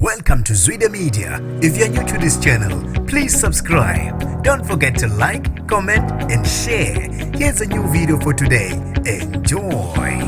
Welcome to Zwida Media. If you're new to this channel, please subscribe. Don't forget to like, comment, and share. Here's a new video for today. Enjoy.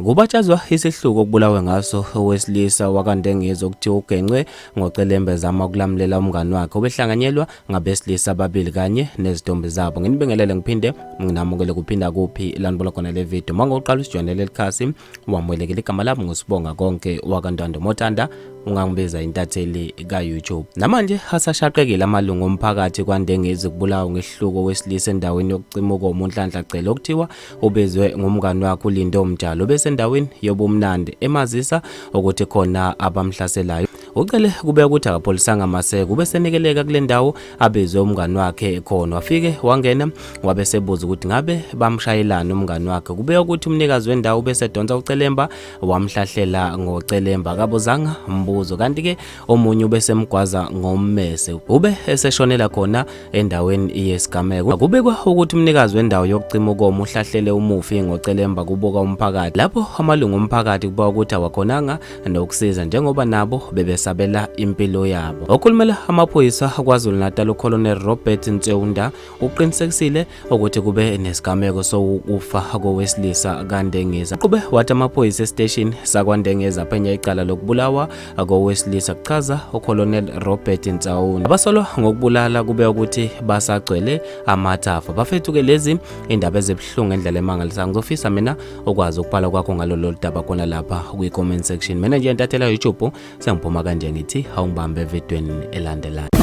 Kubatshazwa isihluku okubulawe ngaso owesilisa wakwaNdengezi okuthiwa ugencwe ngocelemba ezama ukulamlela umngani wakhe obehlanganyelwa ngabesilisa ababili kanye nezitombi zabo. Nginibingelele ngiphinde nginamukele kuphinda kuphi lanibona khona le video. Mangoqala usijoyinele leli khasi wamukelekile igama lami nguSibonga konke wakaNtando Mothanda ungangibiza intatheli ka-YouTube. Namanje asashaqekile amalungu omphakathi kwaNdengezi kubulawa ngesihluku owesilisa endaweni yokucima ukoma uNhlanhla Cele okuthiwa ubizwe ngumngani wakhe uLindo Mjalo obesendaweni yobumnandi emazisa ukuthi khona abamhlaselayo. Ucele kube ukuthi akapholisanga maseko ubesenikeleka kule ndawo abizwe umngani wakhe khona wafike wangena wabe sebuza ukuthi ngabe bamshayelani umngani wakhe. Kube ukuthi umnikazi wendawo ubesedonsa ucelemba wamhlahlela ngocelemba akabuzanga mbuzo kanti ke omunye ubesemgwaza ngommese ube eseshonela khona endaweni yesigameko. Kubikwa ukuthi umnikazi wendawo yokucima ukoma uhlahlele umufi ngocelemba kubuka umphakathi lapho amalungu omphakathi kuba ukuthi awakhonanga nokusiza njengoba nabo bebesabela impilo yabo. Okhulumela amaphoyisa KwaZulu-Natal uColonel Robert Ntsewunda uqinisekisile ukuthi kube nesigameko sokufa kowesilisa kaNdengeza. Uqhube wathi amaphoyisa esiteshini sakwaNdengeza aphenya icala lokubulawa kowesilisa kuchaza uColonel Robert Ntsawunda. Abasolwa ngokubulala kube ukuthi basagcwele amathafa. Bafethu-ke lezi indaba ezibuhlungu ngendlela emangalisayo. Ngizofisa mina ukwazi ukubhala kwakho ngalolu daba khona lapha kwi-comment section. Mina nje intathela YouTube sengiphuma kanje ngithi awungibambe evidweni elandelayo.